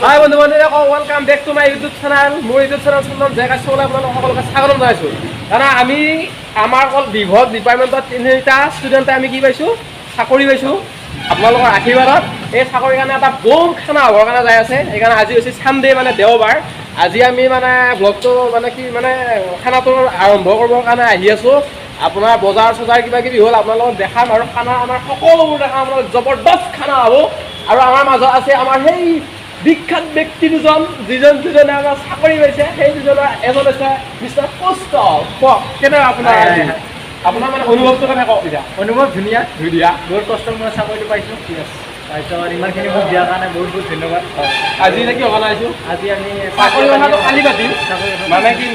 হাই বন্ধু বান্ধৱীসকল, welcome back to my YouTube channel. মোৰ YouTube channel চন্দন জেগা চাবলৈ আপোনালোক সকলোকে স্বাগতম জনাইছোঁ। দাদা, আমি আমাৰ অকল বিভৱ ডিপাৰ্টমেণ্টত তিনিটা ষ্টুডেণ্টে আমি কি পাইছোঁ? চাকৰি পাইছোঁ আপোনালোকৰ আশীৰ্বাদত। এই চাকৰিৰ কাৰণে এটা বম খানা হ'বৰ কাৰণে যাই আছে। সেইকাৰণে আজি হৈছে ছানডে, মানে দেওবাৰ। আজি আমি মানে ব্লগটো মানে কি মানে খানাটো আৰম্ভ কৰিবৰ কাৰণে আহি আছোঁ। আপোনাৰ বজাৰ চজাৰ কিবা কিবি হ'ল, আপোনালোকক দেখাম আৰু খানা আমাৰ সকলোবোৰ দেখাম আপোনালোক। জবৰদস্ত খানা হ'ব। আৰু আমাৰ মাজত আছে আমাৰ সেই বিখ্যাত ব্যক্তি দুজন, যিজন দুজনে আমাৰ চাকৰি পাইছে। সেই দুজনৰ এজন হৈছে মিষ্টাৰ কৌস্তভ। কওক, কেনেকুৱা আপোনাৰ হয়, আজি? হয়। আপোনাৰ মানে অনুভৱটো কথা কওক এতিয়া। অনুভৱ ধুনীয়া। ধুনীয়া। বহুত কষ্টৰ মূৰত চাকৰিটো পাইছোঁ। তাৰপিছত ইমানখিনি মোক দিয়াৰ কাৰণে বহুত বহুত ধন্যবাদ। আজি এতিয়া কি কাৰণে আহিছোঁ? আজি আমি চাকৰি কথাটো কালি পাতিম। চাকৰি কথা। মানে কি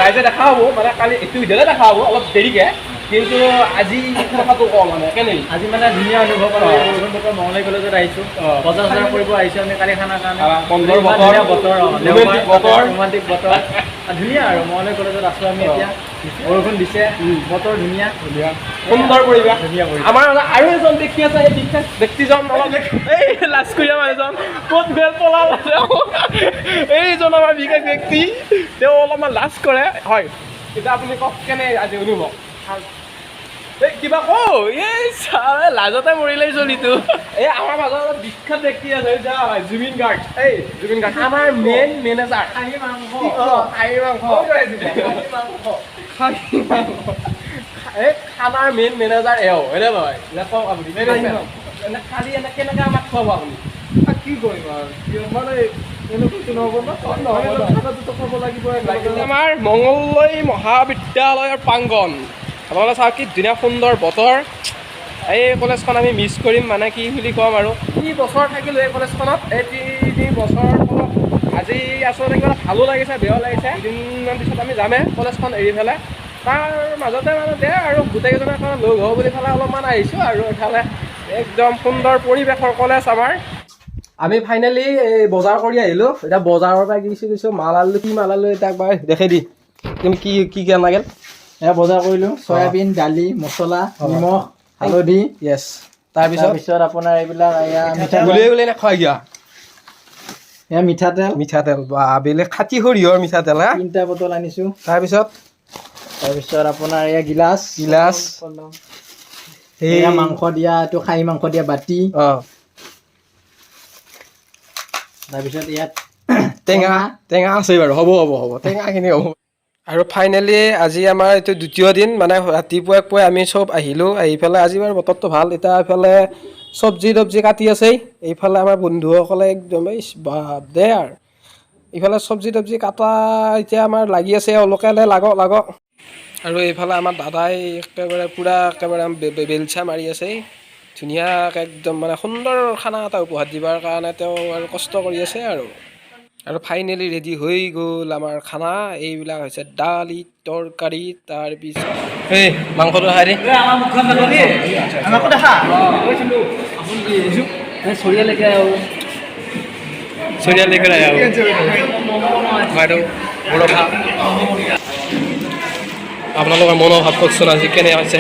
ৰাইজে দেখা হ'ব, মানে কালি এইটো ভিডিঅ'তে দেখা হ'ব অলপ দেৰিকে। কিন্তু আজি কথাটো কওঁ মানে কেনে আজি মানে ধুনীয়া অনুভৱ আৰু বৰষুণ বতৰ, মঙলদৈ কলেজত আহিছোঁ। বজাৰ চজাৰ কৰিব আহিছোঁ আমি কালি খানাৰ কাৰণে। বন্ধৰ ইমান বতৰ। ধুনীয়া বতৰ, ৰোমান্টিক বতৰ। ৰোমান্টিক বতৰ, ধুনীয়া। আৰু মঙলদৈ কলেজত আছোঁ আমি এতিয়া। বৰষুণ দিছে, বতৰ ধুনীয়া। ধুনীয়া, সুন্দৰ পৰিৱেশ। ধুনীয়া পৰিৱেশ। আমাৰ মাজত আৰু এজন ব্যক্তি আছে। সেই বিখ্যাত ব্যক্তিজন অলপ এই লাজকুৰীয়া মানুহজন ক'ত গ'ল? পলাল। এইজন আমাৰ বিশেষ ব্যক্তি, তেওঁ অলপমান লাজ কৰে। হয়, এতিয়া আপুনি কওক, কেনে আজি অনুভৱ? এই কিবা কওঁ, এই চালে লাজতে মৰিলে চলিটো। এই আমাৰ মাজত এটা বিখ্যাত ব্যক্তি আছে, যা জুবিন গাৰ্গ। এই জুবিন গাৰ্গ আমাৰ মেইন মেনেজাৰ। খাহী মাংস। খাহী মাংস, খাহী মাংস। এই খানাৰ মেইন মেনেজাৰ এওঁ, হয়নে নহয়? এতিয়া কওক আপুনি, এনে কালি এনে কেনেকৈ আমাক খুৱাব আপুনি? কি কৰিম আৰু কি মানে, এনেকুৱাতো নহ'ব ন। নহ'ব ন। খানাটোতো খাব লাগিব একেলগে। আমাৰ মঙলদৈ মহাবিদ্যালয়ৰ প্ৰাংগণ আপোনালোকে চাওক, কি ধুনীয়া সুন্দৰ বতৰ। এই কলেজখন আমি মিছ কৰিম, মানে কি বুলি ক'ম আৰু, 3 বছৰ থাকিলোঁ এই কলেজখনত। এই 3 বছৰৰ ফলত আজি আচলতে কিবা এটা ভালো লাগিছে, বেয়াও লাগিছে। দুদিনমান পিছত আমি যামেই কলেজখন এৰি পেলাই। তাৰ মাজতে মানে দে আৰু গোটেইকেইজনে এখন লগ হওঁ বুলি পেলাই অলপমান আহিছোঁ। আৰু এইফালে একদম সুন্দৰ পৰিৱেশৰ কলেজ আমাৰ। আমি ফাইনেলি এই বজাৰ কৰি আহিলোঁ। এতিয়া বজাৰৰ পৰা কিছু কিছু মাল আনিলোঁ। কি মাল আনিলোঁ এতিয়া একবাৰ দেখে দি। তুমি কি কি কি আনা গ'ল? এয়া বজাৰ কৰিলোঁ, চয়াবিন, দালি, মছলা, নিমখ, হালধি। য়েছ, তাৰপিছত? তাৰপিছত আপোনাৰ এইবিলাক এয়া মিঠাতেল। গুলিয়াই গুলিয়াই নাখোৱা কিয়? এয়া মিঠাতেল। মিঠাতেল বা বেলেগ খাটি সৰিয়হৰ মিঠাতেল হা। তিনিটা বটল আনিছোঁ। তাৰপিছত? তাৰপিছত আপোনাৰ এয়া গিলাচ। গিলাচ। এয়া মাংস দিয়া, এইটো খাহী মাংস দিয়া বাতি। তাৰপিছত ইয়াত টেঙা, টেঙা আছে বাৰু। হ'ব হ'ব হ'ব, টেঙাখিনি হ'ব। আৰু ফাইনেলি আজি আমাৰ এইটো দ্বিতীয় দিন, মানে ৰাতিপুৱাই পুৱাই আমি চব আহিলোঁ। আহি পেলাই আজি বাৰু বতৰটো ভাল। এতিয়া এইফালে চব্জি তব্জি কাটি আছে। এইফালে আমাৰ বন্ধুসকলে একদম এই বাপ দে আৰু ইফালে চব্জি তব্জি কাটা এতিয়া আমাৰ লাগি আছে এওঁলোকে। লাগক লাগক। আৰু এইফালে আমাৰ দাদাই একেবাৰে পূৰা একেবাৰে বেলচা মাৰি আছে ধুনীয়াকৈ। একদম মানে সুন্দৰ খানা এটা উপহাৰ দিবৰ কাৰণে তেওঁ আৰু কষ্ট কৰি আছে। আৰু আৰু ফাইনেলি ৰেডি হৈ গ'ল আমাৰ খানা। এইবিলাক হৈছে দালি, তৰকাৰী, তাৰপিছত এই মাংসটো খাই দে। আমাকো দেখা। চৰিয়ালৈকে আৰু চৰিয়ালৈকে আৰু বাইদেউ বৰষা, আপোনালোকৰ মনোভাৱ কওকচোন, আজি কেনে হৈছে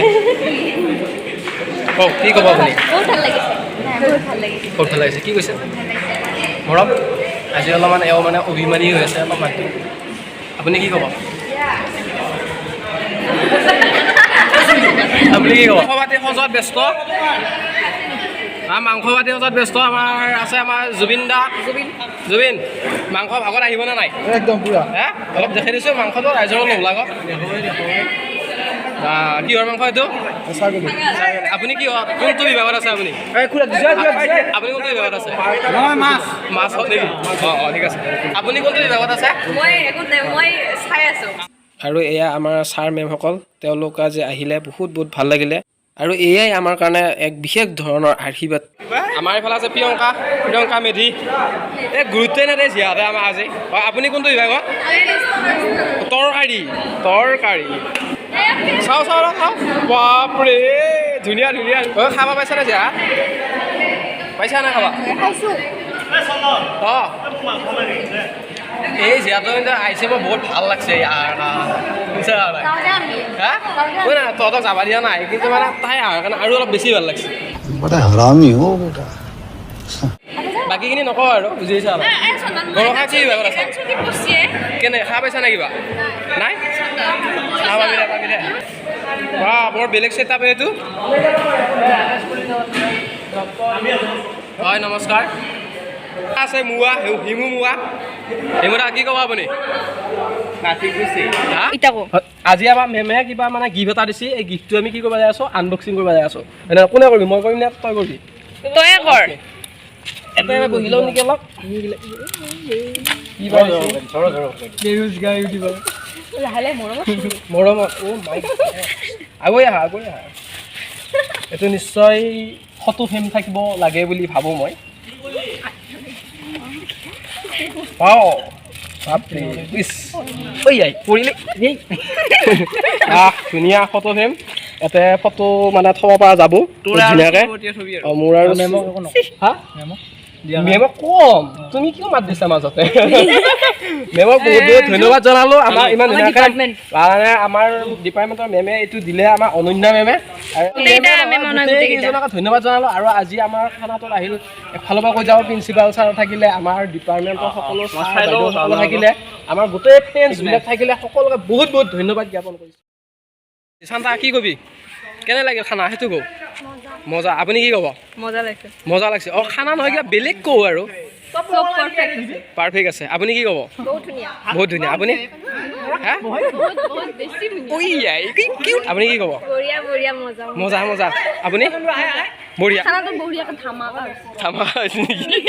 কওক। কি ক'ব আপুনি? বহুত ভাল লাগিছে, নাই, বহুত ভাল লাগিছে। বহুত ভাল লাগিছে। কি কৈছে? ভাল লাগিছে। মৰম আজি অলপমান এওঁ মানে অভিমানী হৈ আছে অলপ মাতটো। আপুনি কি ক'ব? আপুনি কি ক'ব? মাংস সজোৱাত ব্যস্ত। মাংস বাতি সজোৱাত ব্যস্ত আমাৰ আছে আমাৰ জুবিন দা। জুবিন, মাংস ভাগত আহিবনে নাই? একদম পুৰা। হে, অলপ দেখাই দিছোঁ মাংসটো ৰাইজৰ অলপ লাগক। কিহৰ মাংস এইটো? ছাগলী। আপুনি কি কোনটো বিভাগত আছে আপুনি? আপুনি কোনটো বিভাগত আছে? মাছ। মাছ নেকি? অঁ অঁ ঠিক আছে। আপুনি কোনটো বিভাগত আছে? মই একো নাই, মই চাই আছো। আৰু এয়া আমাৰ ছাৰ মেমসকল, তেওঁলোক আজি আহিলে, বহুত বহুত ভাল লাগিলে। আৰু এয়াই আমাৰ কাৰণে এক বিশেষ ধৰণৰ আশীৰ্বাদ। আমাৰ এইফালে আছে প্ৰিয়ংকা, প্ৰিয়ংকা মেধি। এই গুৰুত্বই নিদিয়ে জীয়াতে আমাৰ আজি। অঁ, আপুনি কোনটো বিভাগত? তৰকাৰী, তৰকাৰী। চাওঁ চাওঁ অলপ চাওঁ। বাপৰে, ধুনীয়া ধুনীয়া। অঁ, খাব পাইছা নে জীয়া? পাইছা নাই খাবা? খাইছো। অঁ, এই জীয়াটো কিন্তু আহিছে, মোৰ বহুত ভাল লাগছে ইয়াৰ। শুনিছা নাই? যাওঁতে আমি হা? ঐ নাই, তহঁতক যাব দিয়া নাই, কিন্তু মানে তাই অহাৰ কাৰণে আৰু অলপ বেছি ভাল লাগছে। बड़ा हरामी हो बेटा। আমি যাওঁ। বাকীখিনি নকওঁ আৰু, বুজিছা অলপ। বৰষা কি বিভাগত আছা? কেনে খাই পাইছা নাই কিবা? নাই খাব পাবি দে, পাবি দে। বাহ, বৰ বেলেগ ছেট আপ এইটো। হয়, নমস্কাৰ। আছে মোৱা হিমু, মোৱা হিমুদা, কি ক'ব আপুনি? হা? আজি আমাৰ মেমে কিবা মানে গিফ্ট এটা দিছে। এই গিফ্টটো আমি কি কৰিব যাই আছোঁ? আনবক্সিং কৰিব যাই আছোঁ। এনে কোনে কৰিবি, মই কৰিম নে তই কৰিবি? তয়ে কৰ। এটা বহি লওঁ নেকি অলপ? কি বা দিছে? বেৰোজগাৰ ইউটিউবাৰ। লাহে লাহে, মৰমত। মৰমত। অ' মাই, আগুৱাই আহা, আগুৱাই আহা। এইটো নিশ্চয় ফটো ফ্ৰেম থাকিব লাগে বুলি ভাবোঁ মই। পাওঁ, বাপৰে, ইছ, ঐ আই পৰিলে। এই আহ, ধুনীয়া ফটো ফ্ৰেম। ইয়াতে ফটো মানে থ'ব পৰা যাব ধুনীয়াকৈ। অঁ, মোৰ আৰু মেমক একো নকওঁ। হা? মেমক। মেমক কম। তুমি কিয় মাত দিছা মাজতে? মেমক বহুত বহুত ধন্যবাদ জনালো আমাৰ ইমান আমাৰ ধুনীয়াকৈ department। মানে আমাৰ ডিপাৰ্টমেণ্টৰ মেমে এইটো দিলে, আমাৰ অনন্যা মেমে। আৰু গোটেইকেইটা মেম নহয়, গোটেইকেইটা। গোটেইকেইজনকে ধন্যবাদ জনালো। আৰু আজি আমাৰ খানাটোত আহিল, এফালৰ পৰা কৈ যাওঁ, প্ৰিন্সিপাল ছাৰ থাকিলে, আমাৰ ডিপাৰ্টমেণ্টৰ সকলো ছাৰ বাইদেউ সকলো থাকিলে, আমাৰ গোটেই ফ্ৰেণ্ডছবিলাক থাকিলে, সকলোকে বহুত বহুত ধন্যবাদ জ্ঞাপন কৰিছোঁ। শান্তা, কি কবি? কেনে লাগিল খানা সেইটো কওঁ। মজা। আপুনি কি ক'ব? মজা লাগিছে। মজা লাগিছে। অঁ, খানা নহয়, কিবা বেলেগ কওঁ আৰু। চব পাৰফেক্ট আছে। পাৰফেক্ট আছে। আপুনি কি ক'ব? বহুত ধুনীয়া। বহুত ধুনীয়া। আপুনি? হা? বহুত বহুত বেছি ধুনীয়া। ঐ আই, কি কিউট। আপুনি কি ক'ব? বঢ়িয়া বঢ়িয়া, মজা। মজা মজা। আপুনি? বঢ়িয়া। খানাটো বঢ়িয়াকৈ ধামাকা হৈছে। ধামাকা হৈছে নেকি?